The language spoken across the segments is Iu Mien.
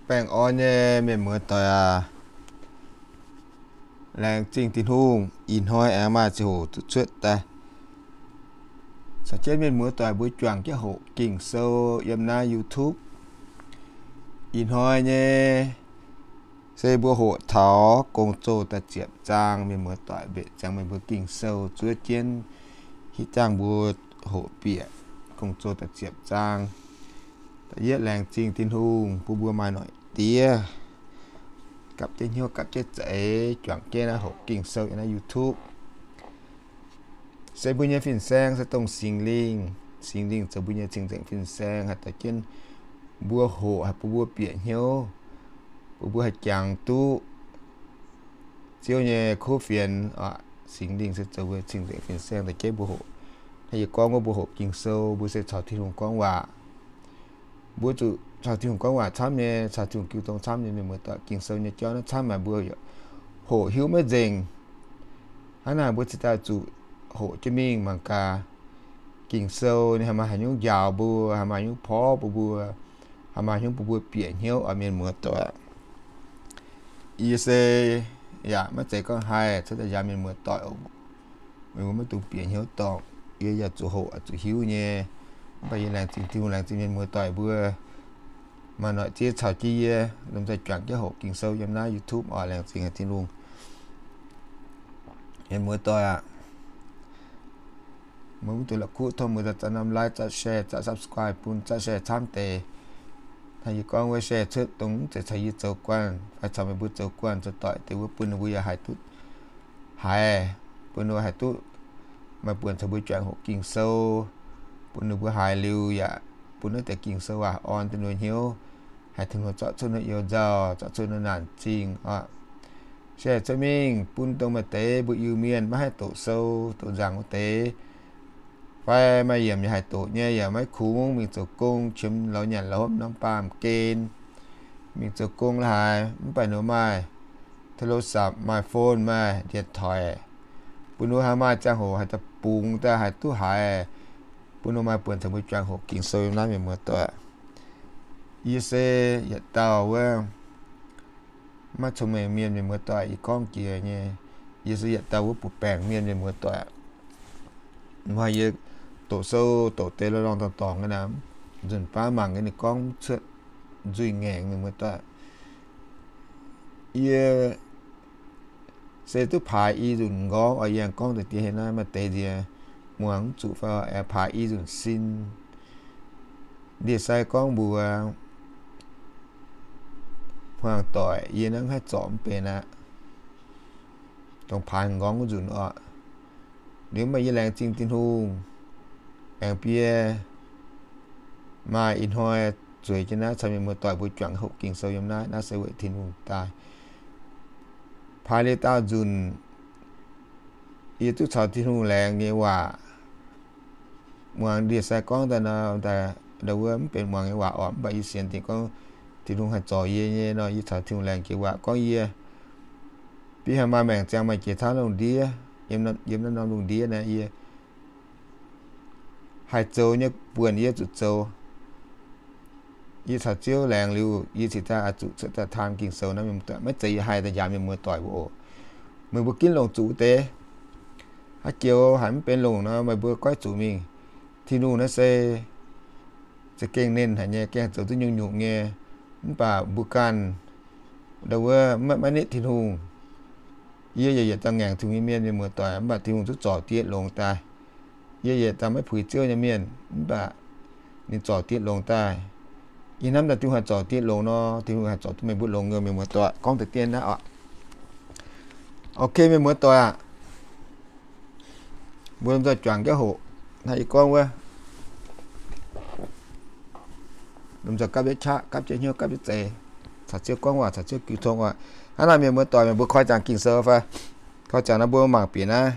Baengh orn nyei mienh muoz doic aac, laengz zingh Tin-Hungh ih hnoi aengx maaih ziangh hoc zuqc cuotv daaih caux jienv mienh muoz doic mbuo juangc jienv hoqc Ging-Sou yiem naaiv YouTube. Ih hnoi nyei se mbuo hoqc taux Gong-Zoh da'ziepc zaang. Mienh muoz doic, mbenc ziangx meih mbuo Ging-Sou zuov jienv, hitv ziangh mbuo hoqc bieqc Gong-Zoh da'ziepc zaang. Da'yietv laengz zingh Tin-Hungh bun mbuo maaih noic diev gapv jienv hnyouv gapv jienv za'eix juangc jienv naaiv hoqc Ging-Sou yiem naaiv YouTube. Se mbuo nyei fin-saeng se dongh Singx Lingh. Singx Lingh zoux mbuo nyei cing-nzengc fin-saeng haih dorh jienv mbuo hoqc, haih bun mbuo bieqc hnyouv, bun mbuo haih jangx duqv Ziouv nyei kuv fienx. Singx Lingh se zoux mbuo cing-nzengc fin-saeng dorh jienv mbuo hoqc. Hnangv yie gorngv wuov, mbuo hoqc Ging-Sou mbuo se caux Tin-Hungh gorngv waac. Mbuo zuqc caux Tin-Hungh gorngv waac camv nyei, caux Tin-Hungh jiu tong camv nyei. Mienh muoz doic, Ging-Sou nyei jauv naaiv camv maaih mbuo hoqc hiuv maiv nzengc. Hnangv naaic mbuo cingx daaih zuqc hoqc jienv mingh mangc gaax Ging-Sou ninh haih maaih haaix nyungc njaaux mbuo, haih maaih haaix nyungc porv bun mbuo, haih maaih haaix nyungc bun mbuo bieqc hnyouv oc mienh muoz doic. Yie se yaac maiv zeiz gorngv haih cuotv daaih njaaux mienh muoz doic oc. Meih mbuo maiv dungx bieqc hnyouv dorngc. Yie yaac zuqc hoqc zuqc hiuv nyei. Mv baac yie laengz zingh Tin-Hungh, laengz zingh mienh muoz doic mbuo maaih noic diev caux jienv yie lomh nzoih juangc jienv hoqc Ging-Sou yiem naaiv YouTube oc. Laengz zingh haic Tin-Hungh. Mienh muoz doic aac, mbuo mv dungx la'kuqv tov mbuo za'gengh norm like, za'gengh share, za'gengh subscribe bun, za'gengh share camv deix. Hnangv yie gorngv wuov, share cuotv dongh mv zeiz caux yie zoux guanh fai caux meih mbuo zoux guanh zoux doic deix wuov, bun ninh mbuo yaac haih duqv haiz, bun ninh mbuo haih duqv maaih buonc caux mbuo juangc hoqc Ging-Sou, bun ninh mbuo haiz liuz yaac bun naaiv deix Ging-Sou waac orn deix ninh mbuo hnyouv, haih Tin-Hungh zorqv cuotv ninh mbuo you-nzauh, zorqv cuotv ninh mbuo naanc zingh oc. Share cuotv mingh bun dongh maaih deix mbuo Iu-Mienh maiv haih doqc sou doqc nzaangc wuov deix, fai maaih yiemc yaac haih doqc nyei yaac maiv kungx mingh zoux gong, qiemx lorz nyanc lorz hopv norm baamh gen mingh zoux gong la'haaix, mv baac ninh maaih โทรศัพท์, maaih phone, maaih điện thoại, bun ninh haih maaih ziangh hoc haih daaih bungx daaih haih duqv haiz, bun ninh maaih buonc caux mbuo juangc hoqc Ging-Sou yiem naaiv mienh muoz doic. Yie se yietc dauh wuov maiv cong-mengh mienh, mienh muoz doic, yie gorngv jiex nyei. Yie se yietc dauh wuov buoz-baengc mienh, mienh muoz doic. Hnoi yie doqc sou doqc deix lorngh lorngh dorngc dorngc nyei naaic, nzunc baav mangc gaax ninh gorngv mv cuotv nzuih ngaengc, mienh muoz doic. Yie se duqv paaix i nzunc nqorngv oc. Yie aengx gorngv deix diex heh naaiv, maaih deix nziex muangx mv zuqc fai aengx paaix i nzunc sin. Ndie-sai gorngv mbuox hmuangx doic, yie naaiv haih zorc mv benx aqv. Dongh paaix nqorngv wuov nzunc oc. Liuz maaih yie laengz zingh Tin-Hungh aengx bie maaih ih hnoi zueiz jienv naaiv caux mienh muoz doic mbuo juangc hoqc Ging-Sou yiem naaiv. Naaiv se weic Tin-Hungh daaih. Paaix liuz daauh nzunc, yie duqv caux Tin-Hungh laengz nyei waac. Muangx ndie-sai gorngv daaih nor, daaih wuov mv benx muangx nyei waac oc, mv baac yie sienx dingc gorngv Tin-Hungh haih zorc yie nyei nor, yie caux Tin-Hungh laengz jiex waac gorngv yie bieqc haih maaih maengc ziangx maaih jiex tauv lungh ndiev, yiem naaiv norm lungh ndiev naaiv yie haih zoux nyei buonc yie zuqc zoux. Yie caux Ziouv laengz liuz, yie cingx daaih oix zuqc cuotv daaih taan Ging-Sou naaiv, mienh muoz doic. Maiv zeiz yie haih daaih njaaux mienh muoz doic mbuo oc. Meih mbuo ginv longc zuqc wuov deix. Haaix joux haiz mv benx longc nor, meih mbuo goiv zuqc mingh. Tin-Hungh naaiv se za'gengh nernh haic nyei, gengh zoux duqv nyungc-nyungc nyei. Mv baac mbuo ganh ndau wuov maiv nitv Tin-Hungh. Yie yaac yietc dauh ngaengc Tin-Hungh nyei mienh, mienh muoz doic, mv baac Tin-Hungh zungv zorc diex longx daaih. Yie yietc dauh maiv puix Ziouv nyei mienh, mv baac ninh zorc diex longx daaih. Yie hnamv daaih Tin-Hungh haih zorc diex longx nor, Tin-Hungh haih zorc duqv meih mbuo longx, mienh muoz doic. Gorngv deix dien naaiv oc. Ok, mienh muoz doic aac, mbuo lomh nzoih juangc jienv hoqc. Hnangv yie gorngv wuov, lomh nzoih gapv jienv qaqv, gapv jienv hnyouv, gapv jienv zeix, caux Ziouv gorngv waac, caux Ziouv jiu tong waac. Hnangv naaic, mienh muoz doic, meih mbuo koi ziangx Ging-Sou fai? Koi ziangx nor mbuo mangc bieqc naaiv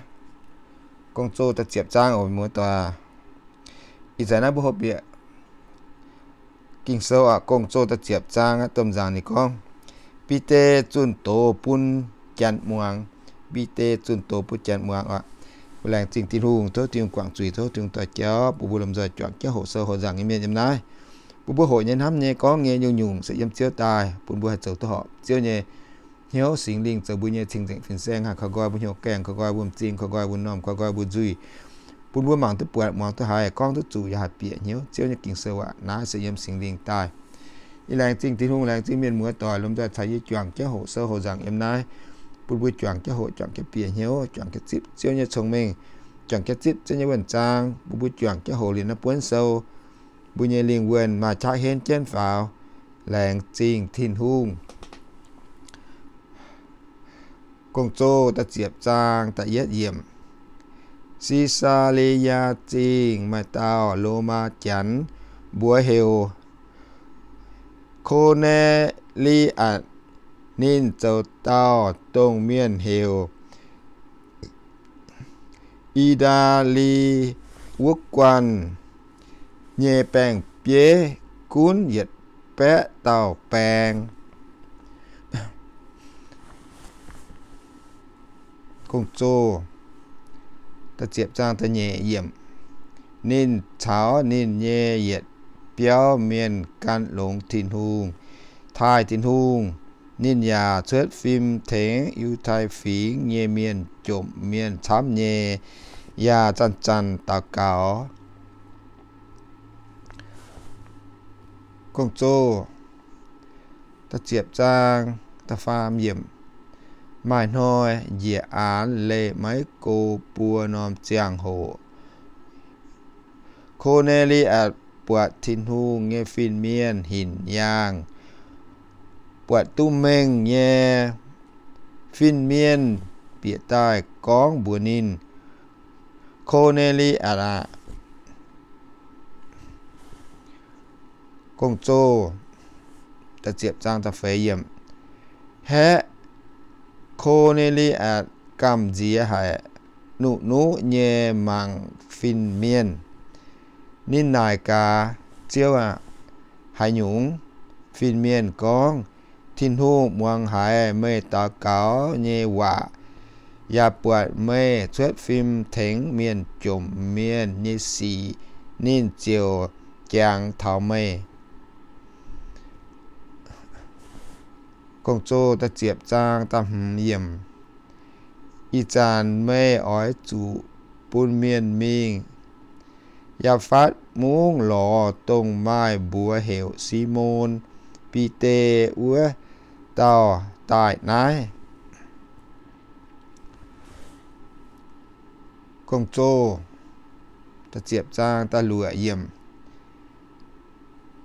Gong-Zoh da'ziepc zaang oc, mienh muoz doic. Ih zanc naaiv mbuo hoqc bieqc Ging-Sou aac, Gong-Zoh da'ziepc zaang aqv, domh nzaangc ninh gorngv, Bide zunh doz bun janx muangx. Bide zunh doz bun janx muangx aqv. Mbuo laengz zingh Tin-Hungh, tov Tin-Hungh guangc zuiz, tov Tin-Hungh dorh jauv bun mbuo lomh nzoih juangc jienv hoqc sou hoqc nzaangc nyei mienh yiem naaiv. Bun mbuo hoqc nyei, hnamv nyei, gorngv nyei, nyungc-nyungc se yiem Ziouv daaih, bun mbuo haih zoux duqv horpc Ziouv nyei hnyouv. Singx Lingh zoux mbuo nyei cing-nzengc fin-saeng, haih koi nqoi mbuo hnyouv gaengh, koi nqoi mbuo m'zing, koi nqoi mbuo m'normh, koi nqoi mbuo nzuih, bun mbuo mangc duqv buatc, muangx duqv haiz, gorngv duqv zuqc, yaac haih bieqc hnyouv Ziouv nyei Ging-Sou aqv. Naaiv se yiem Singx Lingh daaih. Yie laengz zingh Tin-Hungh, laengz zingh mienh muoz doic lomh nzoih caux yie juangc jienv hoqc sou hoqc nzaangc yiem naaiv, bun mbuo juangc jienv hoqc, juangc jienv bieqc hnyouv, juangc jienv zipv Ziouv nyei cong-mengh, juangc jienv zipv Ziouv nyei wuonh zaang, bun mbuo juangc jienv hoqc liuz naaiv buonv sou, mbuo nyei lingh wuonh maaih qaqv henv jienv faaux. Laengz zingh Tin-Hungh. Gong-Zoh da'ziepc zaang da'yietv yiemc. Si^saa^le^yaa Zingh maaih dauh Lomaa Janx, mbuox heuc Ko^ne^li^atc. Ninh zoux dauh dongh mienh heuc I^taa^li wuov guanh nyei baeng-bieiv gunv yietc baeqv dauh baeng. Ninh caux ninh nyei yietc biauv mienh gan longx Tin-Hungh, taaih Tin-Hungh. Ninh yaac cuotv fim tengx Yiutai Fingx nyei mienh jomc mienh camv nyei, yaac zanc-zanc daux gaux. Maaih hnoi njiec aanx leih maiv go buo norm ziangh hoc, Ko^ne^li^atc buatc Tin-Hungh nyei fin-mienh hinc yaangh, buatc duqv mengh nyei fin-mienh bieqc daaih gorngv mbuox ninh, Ko^ne^li^atc aah! Haeqv Ko^ne^li^atc gamh nziex haic, nuqv-nuqv nyei mangc fin-mienh. Ninh naaic gaax, Ziouv aah! Haaix nyungc? Fin-mienh gorngv, Tin-Hungh muangx haiz meih daux gaux nyei waac, yaac buatc meih cuotv fim tengx mienh jomc mienh nyei sic, ninh ziouc jangx taux meih. Ih zanc meih oix zuqc bun mienh mingh Yaapfatv Mungv lorz dongh maaih mbuox heuc Simon Bide wuov dauh daaih naaiv.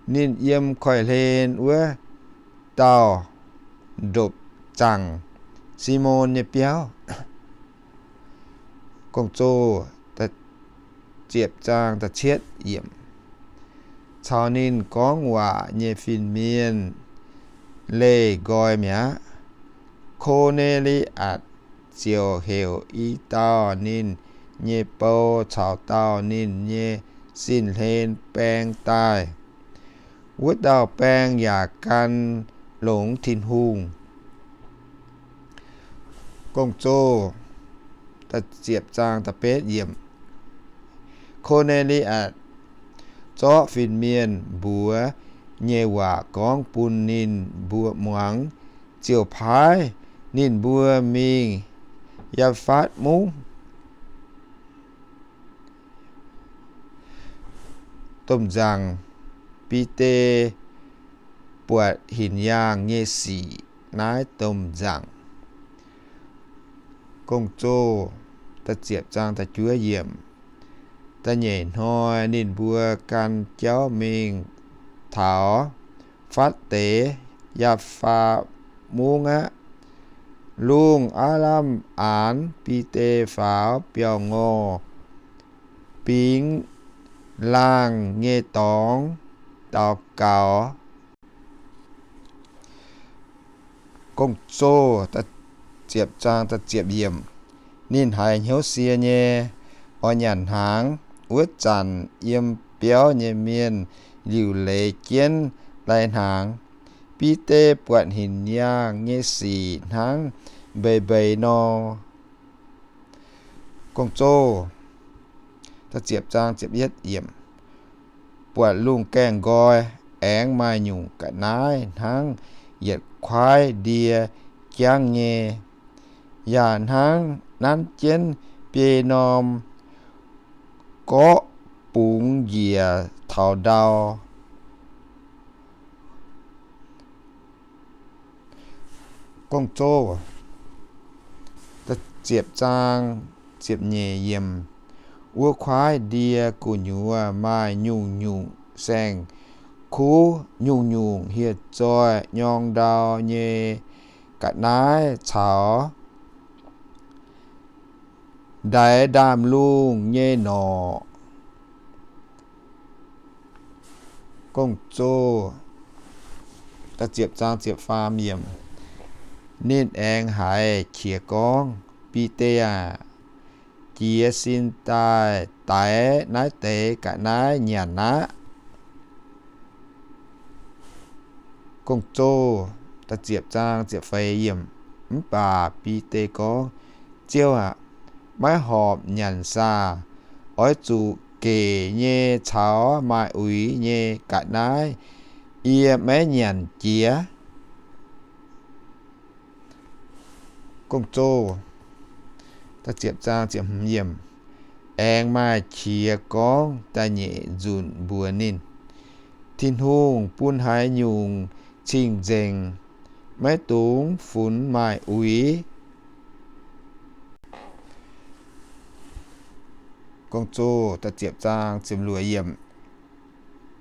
Ninh yiem koiv-hlen wuov dauh ndopv-zaangc Simon nyei biauv, caux ninh gorngv waac nyei fin-mienh leih nqoi mi'aqv. Ko^ne^li^atc ziouc heuc i dauh ninh nyei bou caux dauh ninh nyei sin-hlen baeng daaih. Wuov dauh baeng yaac gan longx Tin-Hungh. Ko^ne^li^atc zorqv fin-mienh mbuox nyei waac gorngv bun ninh mbuo muangx, ziouc paaiv ninh mbuo mingh Yaapfatv Mungv. Domh nzaangc Bide buatc hinc yaangh nyei sic. Naaiv domh nzaangc. Da'nyeic hnoi ninh mbuo gan jauv mingh taux fatv deix Yaapfatv Mungv aqv. Lungh aav lamh aanx, Bide faaux biauv-ngorh, bingx laangh nyei dorngx daux gaux. Ninh haiz hnyouv sie nyei, oix nyanc hnaangx. Wuov zanc yiem biauv nyei mienh liuc leiz jienv lai-hnaangx. Bide buatc hinc yaangh nyei sic hnangv mbeix mbeix nor. Buatc lungh gaengh nqoi, aengx maaih nyungc ga'naaiv hnangv yietc kuaaiv ndie jangv nyei, yaac hnangv nanv jienv biei norm gorqv bungx njiec taux ndau. Wuov kuaaiv ndie gu'nyuoz maaih nyungc-nyungc saeng-kuv, nyungc-nyungc hieh zoih nyorng ndau nyei ga'naaiv caux ndaix ndaamv-lungh nyei norqc. Ninh aengx haiz qiex gorngv, Bide aah! Jiez sin daaih daix naaiv deix ga'naaiv nyanc aqv. Mv baac Bide gorngv, Ziouv aah! Maiv horpc nyanc saah. Oix zuqc gec nyei caux maaih uix nyei ga'naaiv yie maiv nyanc jiex. Aengx maaih qiex gorngv da'nyeic nzunc mbuox ninh, Tin-Hungh bun haaix nyungc cing-nzengc, maiv dungx funx maaih uix.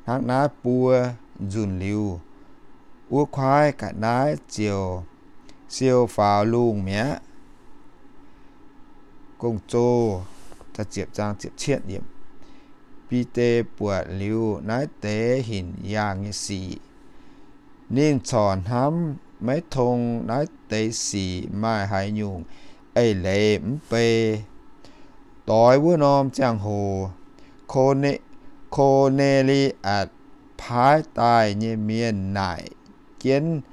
Hnangv naaiv buo nzunc liuz, wuov kuaaiv ga'naaiv ziouc siou faaux lungh mi'aqv. Bide buatc liuz naaiv deix hinc yaangh nyei sic, ninh corc hnamv maiv tong naaiv deix sic maaih haaix nyungc eix leiz mv bei. Doix wuov norm ziangh hoc, Ko^ne^li^atc paaiv daaih nyei mienh naaic jienv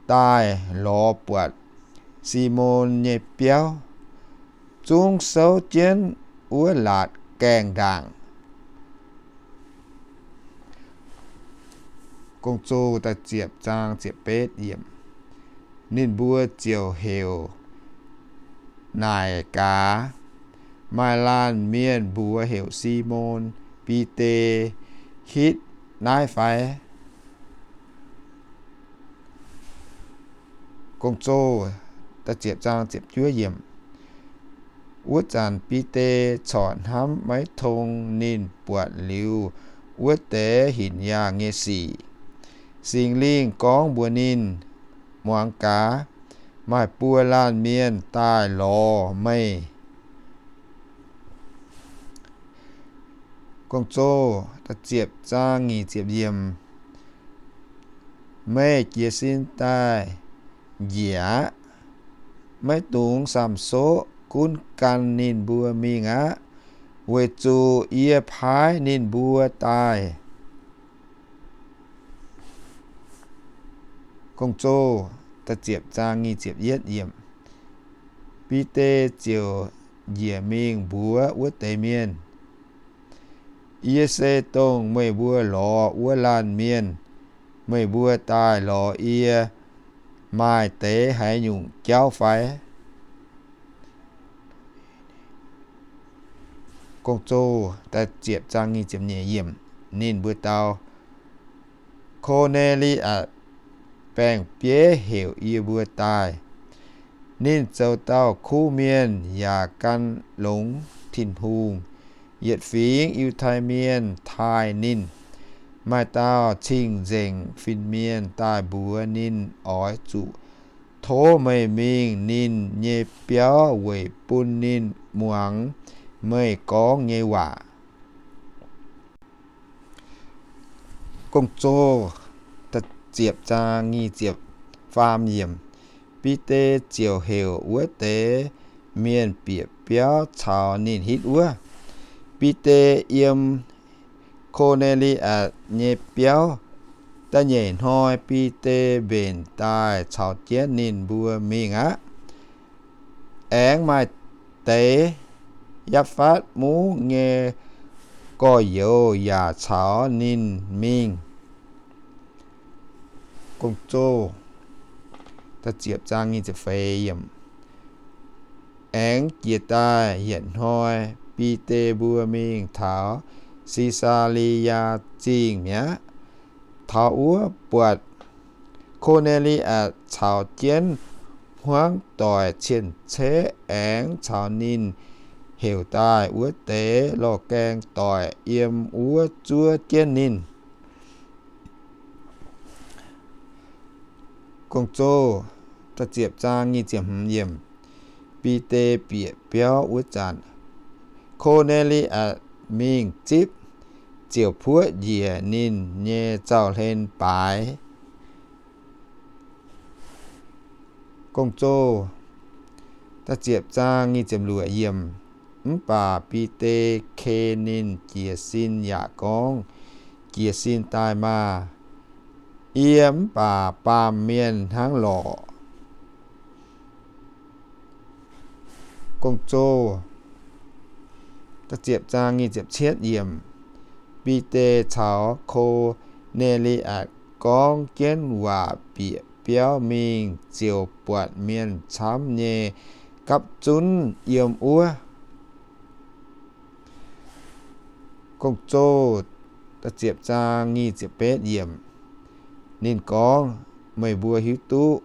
daaih lorz buatc Simon nyei biauv, zungv souv jienv wuov laatc gaengh ndaangc. Ninh mbuo ziouc heuc naaic gaax. Maaih laanh mienh mbuox heuc Simon Bide hitv naaiv fai? Wuov zanc Bide corc hnamv maiv tong ninh buatc liuz wuov deix hinc yaangh nyei sic. Singx Lingh gorngv mbuox ninh, Muangx gaax, maaih buo laanh mienh daaih lorz meih. Meih jiez sin daaih njiec aqv. Maiv dungx samh soqv, gunv gan ninh mbuo mingh aqv, weic zuqc yie paaiv ninh mbuo daaih. Bide ziouc njiec mingh mbuox wuov deix mienh, Yie se dongh meih mbuo lorz wuov laanh mienh. Meih mbuo daaih lorz yie maaih deix haaix nyungc jauv fai? Ninh mbuo dau, Ko^ne^li^atc baeng-bieiv heuc yie mbuo daaih. Ninh zoux dauh kuv mienh yaac gan longx Tin-Hungh. Yietc fingx Yiutai Mienh taaih ninh. Maaih dauh cing-nzengc fin-mienh daaih mbuox ninh oix zuqc tov meih mingh ninh nyei biauv weic bun ninh muangx meih gorngv nyei waac. Bide ziouc heuc wuov deix mienh bieqc biauv caux ninh hitv wuov. Bide yiem Ko^ne^li^atc nyei biauv. Da'nyeic hnoi Bide mbenc daaih caux jienv ninh mbuo mingh aqv. Aengx maaih deix Yapv^fatv Mungv nyei gorx-youz yaac caux ninh mingh. Gong-zoh aengx jiex daaih yietc hnoi, Bide mbuo mingh taux Si^saa^li^yaa Zingh mi'aqv. Taux wuov buatc Ko^ne^li^atc caux jienv hmuangv doic cien-ceqv aengx caux ninh heuc daaih wuov deix lorh gaeng doic yiem wuov zuov jienv ninh. Bide bieqc biauv wuov zanc, Ko^ne^li^atc mingh zipv, ziouc puoqv njiec ninh nyei zaux-hlen baaix. Mv baac Bide ke ninh jiez sin yaac gorngv, Jiez sin daaih maah! Yie mv baac baamh mienh hnangv lorqc. Bide caux Ko^ne^li^atc gorngv jienv waac bieqc biauv mingh ziouc buatc mienh camv nyei gapv zunv yiem wuov. Ninh gorngv, Meih mbuo hiuv duqv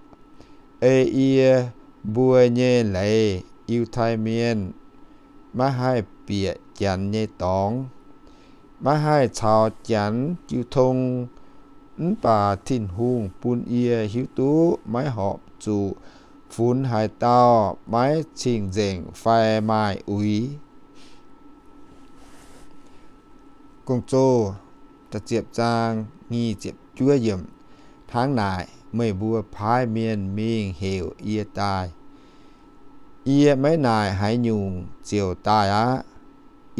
ei yie mbuo nyei leiz, Yiutai Mienh, maiv haih bieqc janx nyei dorngx, maiv haih caux janx jiu tong. Mv baac Tin-Hungh bun yie hiuv duqv maiv horpc zuqc funx haaix dauh maiv cing-nzengc fai maaih uix. Hnangv naaic, meih mbuo paaiv mienh mingh heuc yie daaih. Yie maiv naaic haaix nyungc ziouc daaih aqv.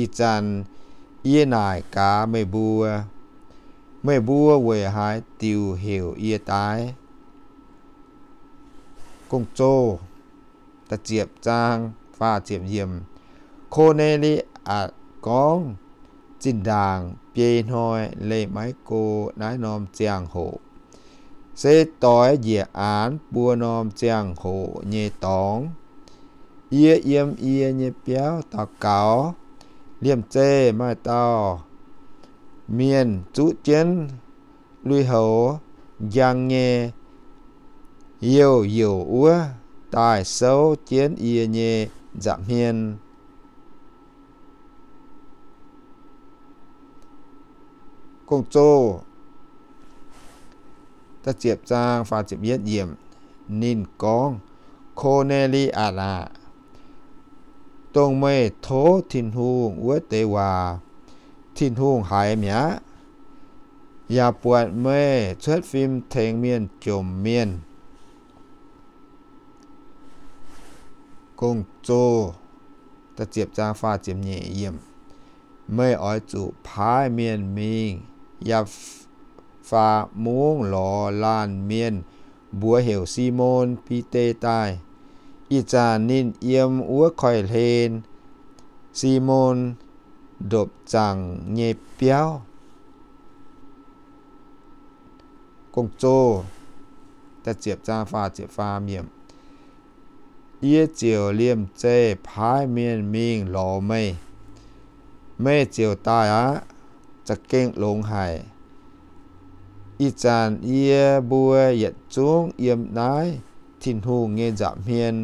Ih zanc yie naaic gaax meih mbuo, meih mbuo weic haaix diuc heuc yie daaih? Ko^ne^li^atc gorngv, Zinh ndaangc biei hnoi leih maiv go naaiv norm ziangh hoc, se doix njiec aanx buo norm ziangh hoc nyei dorngx. Yie yiem yie nyei biauv daux gaux, liemh zeih maaih dauh mienh zuqv jienv lui-houx njang nyei youh youc wuov daaih souv jienv yie nyei nza'hmien. Ninh gorngv, Ko^ne^li^atc aah! Dongh meih tov Tin-Hungh wuov deix waac Tin-Hungh haiz mi'aqv, yaac buatc meih cuotv fim tengx mienh jomc mienh. Meih oix zuqc paaiv mienh mingh Yapv^faa Mungv lorz laanh mienh, mbuox heuc Simon Bide daaih. Ih zanc ninh yiem wuov koiv-hlen, Simon Ndopv-Zaangc nyei biauv. Yie ziouc liemh zeih paaiv mienh mingh lorz meih. Meih ziouc daaih aqv. Za'gengh longx haic. Ih zanc yie mbuo yietc zungv yiem naaiv Tin-Hungh nyei nza'hmien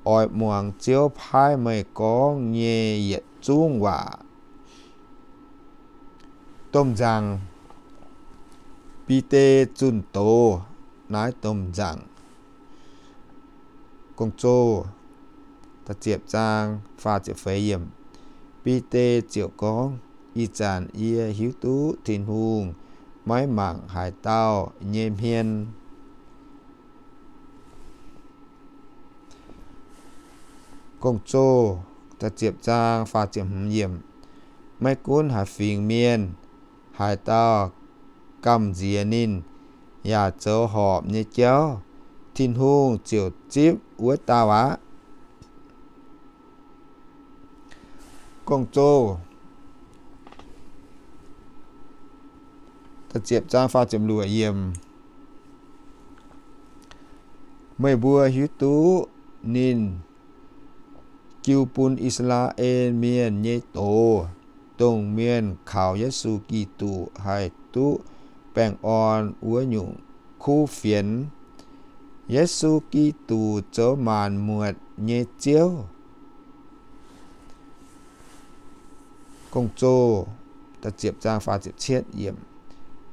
oix muangx Ziouv paaiv meih gorngv nyei yietc zungv waac. Domh nzaangc, Bide zunh doz naaiv domh nzaangc. Bide ziouc gorngv, Ih zanc yie hiuv duqv Tin-Hungh maiv mangc haaix dauh nyei hmien. Maiv gunv haaix fingx mienh, haaix dauh gamh nziex ninh yaac zoux horpc nyei jauv, Tin-Hungh ziouc zipv wuov dauh aqv. Meih mbuo hiuv duqv ninh jiu bun I^saa^laa^en Mienh nyei doz, dongh mienh kaux Yesu Giduc haih duqv baengh orn wuov nyungc kuv fienx. Yesu Giduc zoux maanc muotc nyei Ziouv.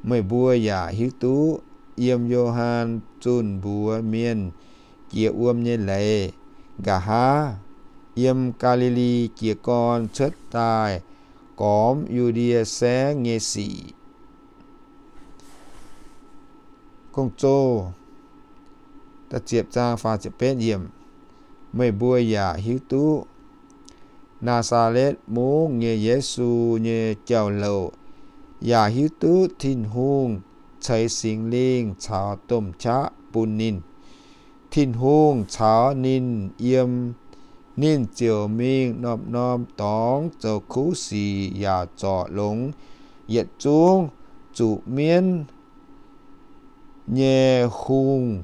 Meih mbuo yaac hiuv duqv yiem Yo^han zunh mbuox mienh jiex wuom nyei leiz, nqa'haav yiem Gaa^li^li jiez gorn cuotv daaih gormx Yu^ndie Saengv nyei sic. Meih mbuo yaac hiuv duqv Naa^saa^letv Mungv nyei Yesu nyei jauv-louc, yaac hiuv duqv Tin-Hungh ceix Singx Lingh caux domh qaqv bun ninh. Tin-Hungh caux ninh yiem, ninh ziouc mingh norm-norm dorngx zoux kuv sic yaac zorc longx yietc zungv zuqc mienv nyei hungh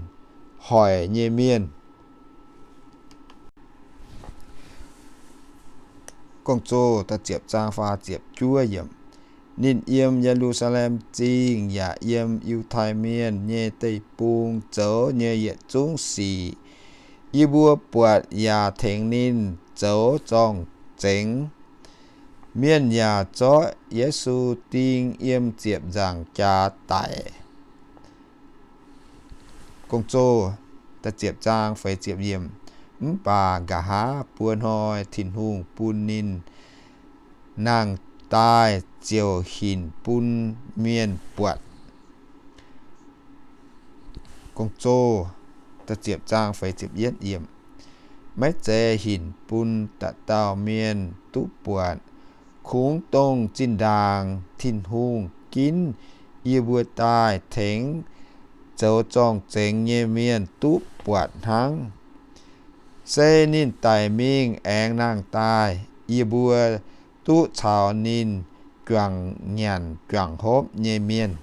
hoic nyei mienh. Ninh yiem Ye^lu^saa^lem Zingh yaac yiem Yiutai Mienh nyei deic-bung zoux nyei yietc zungv sic, yie mbuo buatc yaac tengx ninh zoux zorng-zengx. Mienh yaac zorqv Yesu ding yiem ziepc nzaangc jaax daic. Mv baac nqa'haav buo hnoi Tin-Hungh bun ninh nangh daaih ziouc hinc bun mienh buatc. Maiv zeiz hinc bun dauh dauh mienh duqv buatc, kungx dongh zinh ndaangc Tin-Hungh ginv yie mbuo daaih tengx zoux zorng-zengx nyei mienh duqv buatc hnangv. Se ninh daic mingh aengx nangh daaih, yie mbuo duqv caux ninh juangc nyanc juangc hopv nyei mienh.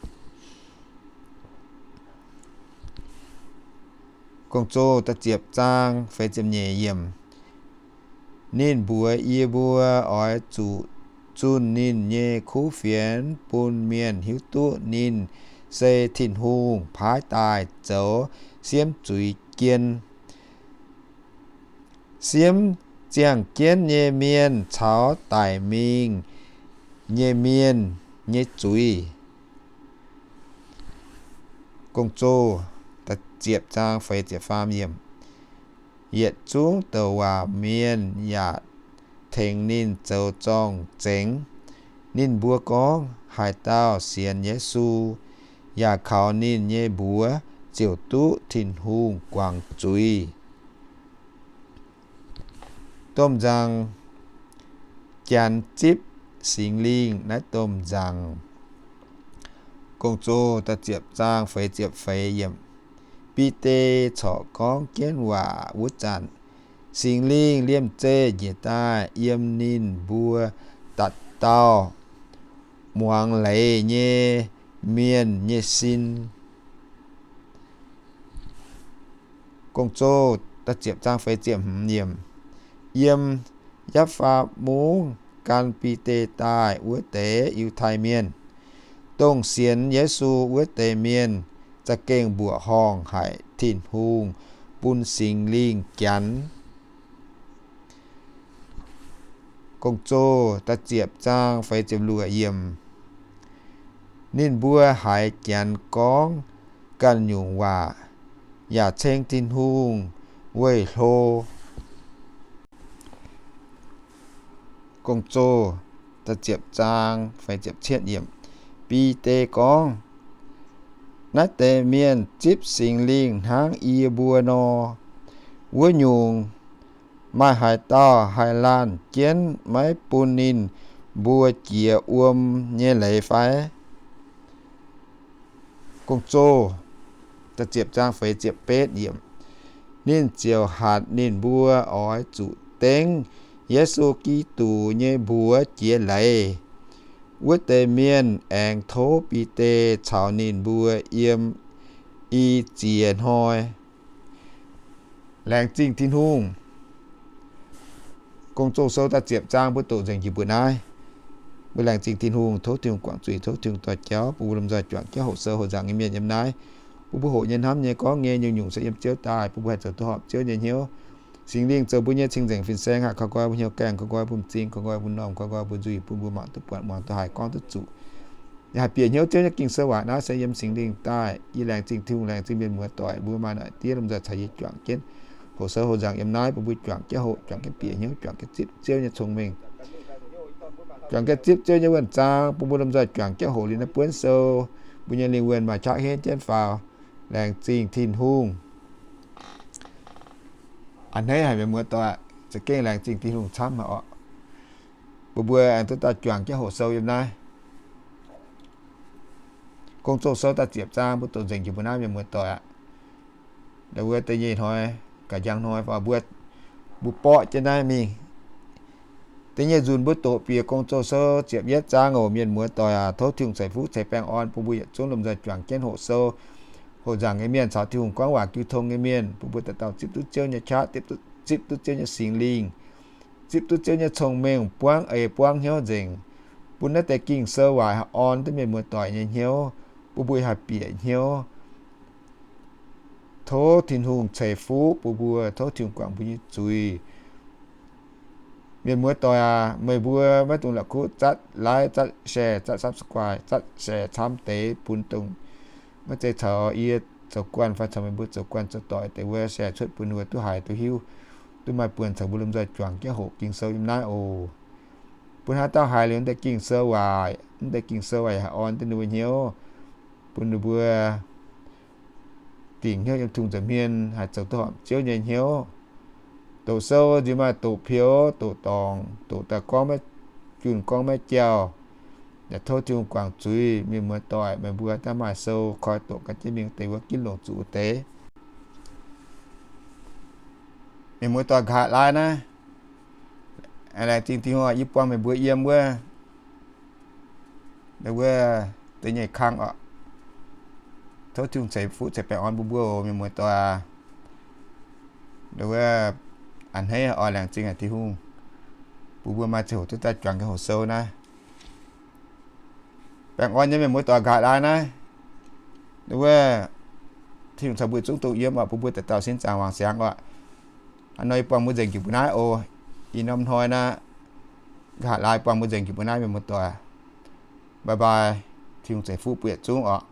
Ninh mbuox yie mbuo oix zuqc zunh ninh nyei kuv fienx bun mienh hiuv duqv ninh se Tin-Hungh paaiv daaih zoux siemv zuiz jien, siemv ziangh jienv nyei mienh caux daic mingh nyei mienh nyei zuiz. Yietc zungv douc waac mienh yaac tengx ninh zoux zorng-zengx. Ninh mbuo gorngv, Haaix dauh sienx Yesu yaac kaux ninh nyei mbuox ziouc duqv Tin-Hungh guangc zuiz. Domh nzaangc Janx zipv Singx Lingh naaiv domh nzaangc. Bide corc gorngv jienv waac wuov zanc, Singx Lingh liemh zeih njiec daaih yiem ninh mbuo dauh dauh muangx leiz nyei mienh nyei sin. Yiem Yapv^faa Mungv gan Bide daaih wuov deix Yiutai Mienh, dongh sienx Yesu wuov deix mienh, za'gengh mbuoqc horngh haic Tin-Hungh bun Singx Lingh Janx. Ninh mbuo haiz Janx gorngv ganh nyungc waac, yaac ceng Tin-Hungh weih hlo. Bide gorngv, Naaiv deix mienh zipv Singx Lingh hnangv yie mbuo nor. Wuov nyungc, maaih haaix dauh haih laanh jienv maiv bun ninh mbuo jiex wuom nyei leiz fai? Ninh ziouc hatc ninh mbuo oix zuqc dengv Yesu Giduc nyei mbuox jiex leiz. Wuov deix mienh aengx tov Bide caux ninh mbuo yiem i ziex hnoi. Laengz zingh Tin-Hungh. Gong-Zoh sou da'ziepc zaang mbuo doqc nzengc jiex mbuo naaiv. Mbuo laengz zingh Tin-Hungh, tov Tin-Hungh guangc zuiz, tov Tin-Hungh dorh jauv bun mbuo lomh nzoih juangc jienv hoqc sou hoqc nzangc nyei mienh yiem naaiv. Bun mbuo hoqc nyei, hnamv nyei, gorngv nyei, nyungc-nyungc se yiem Ziouv daaih, bun mbuo haih zoux duqv horpc Ziouv nyei hnyouv. Singx Lingh zoux mbuo nyei cing-nzengc fin-saeng, haih koi nqoi mbuo hnyouv gaengh, koi nqoi mbuo m'zing, koi nqoi mbuo m'normh, koi nqoi mbuo nzuih, bun mbuo mangc duqv buatc, muangx duqv haiz, gorngv duqv zuqc. Yie haih bieqc hnyouv Ziouv nyei Ging-Sou waac naaiv se yiem Singx Lingh daaih. Yie laengz zingh Tin-Hungh, laengz zingh mienh muoz-doic, mbuo maaih noic diev lomh nzoih caux yie juangc jienv hoqc sou hoqc nzangc yiem naaiv, bun mbuo juangc jienv hoqc, juangc jienv bieqc hnyouv, juangc jienv zipv Ziouv nyei cong-mengh, juangc jienv zipv Ziouv nyei wuonh zaang, bun mbuo lomh nzoih juangc jienv hoqc liuz naaiv buonv sou, mbuo nyei lingh wuonh maaih qaqv henv jienv faaux. Laengz zingh Tin-Hungh. A'hneiv haic mienh muoz-doic, za'gengh laengz zingh Tin-Hungh camv haic oc. Mbuo mbuo aengx duqv daaih juangc jienv hoqc sou yiem naaiv. Gong-Zoh sou da'ziepc zaang mbuo doqc nzengc jiex mbuo naaiv mienh muoz-doic aqv. Ndau wuov da'nyeic hnoi, ga'njang hnoi fai mbuo, mbuo borqv jienv naaiv mingh. Da'nyeic nzunc mbuo doqc bieqc Gong-Zoh sou ziepc yietv zaang oc. Mienh muoz-doic aac, tov Tin-Hungh ceix fuqv ceix baengh orn bun mbuo yietc zungv lomh nzoih juangc jienv hoqc sou, hoqc nzangc nyei mienh caux Tin-Hungh gorngv waac jiu tong nyei mienh, bun mbuo dauh dauh zipv duqv Ziouv nyei qaqv, zipv duqv Ziouv nyei Singx Lingh, zipv duqv Ziouv nyei cong-mengh buangv eix buangv hnyouv nzengc, bun naaiv deix Ging-Sou waac haih orn duqv mienh muoz-doic nyei hnyouv, bun mbuo haih bieqc hnyouv. Tov Tin-Hungh ceix fuqv bun mbuo, tov Tin-Hungh guangc mbuo nyei zuiz. Mienh muoz-doic aac, meih mbuo maiv dungx la'kuqv zatv like, zatv share, zatv subscribe, zatv share camv deix bun dongh maiv zeiz caux yie zoux guanh fai caux meih mbuo zoux guanh zoux doic deix wuov share cuotv bun ninh mbuo duqv haiz duqv hiuv, duqv maaih buonc caux mbuo lomh nzoih juangc jienv hoqc Ging-Sou yiem naaiv oc. Bun haaix dauh haiz liuz naaiv deix Ging-Sou waac, naaiv deix Ging-Sou waac yaac haih orn duqv ninh mbuo hnyouv, bun ninh mbuo dingc hnyouv yiem Tin-Hungh nza'hmien, haih zoux duqv horpc Ziouv nyei hnyouv. Doqc sou nziex maaih doqc peux, doqc dorngc, doqc daaih gorngv maiv junh, gorngv maiv jauh. Yaac tov Tin-Hungh guangc zuiz. Mienh muoz-doic, meih mbuo daaih maaih sou koi doqc gan jienv mingh deix wuov ginv longc zuqc wuov deix. Mienh muoz-doic, nqa'haav laai naaiv, laengz zingh Tin-Hungh, yie buangh meih mbuo yiem wuov, wuov da'nyeic kang oc. Tov Tin-Hungh ceix fuqv ceix baengh orn bun mbuo oc, mienh muoz-doic. Wuov a'hneiv oix laengz zingh haic Tin-Hungh, bun mbuo maaih ziangh hoc duqv daaih juangc jienv hoqc sou naaiv. Baengh orn nyei mienh muoz-doic, nqa'haav laai naaiv, wuov Tin-Hungh caux mbuo zungv doqc yiem oc, bun mbuo dauh dauh sin zaangc wangc siangx oc. Hnangv nor yie buangh mbuo nzengc jiex mbuo naaiv oc. Ih norm hnoi naaiv, nqa'haav laai buangh mbuo nzengc jiex mbuo naaiv, mienh muoz-doic. Bye bye. Tin-Hungh ceix fuqv bun yietc zungv oc.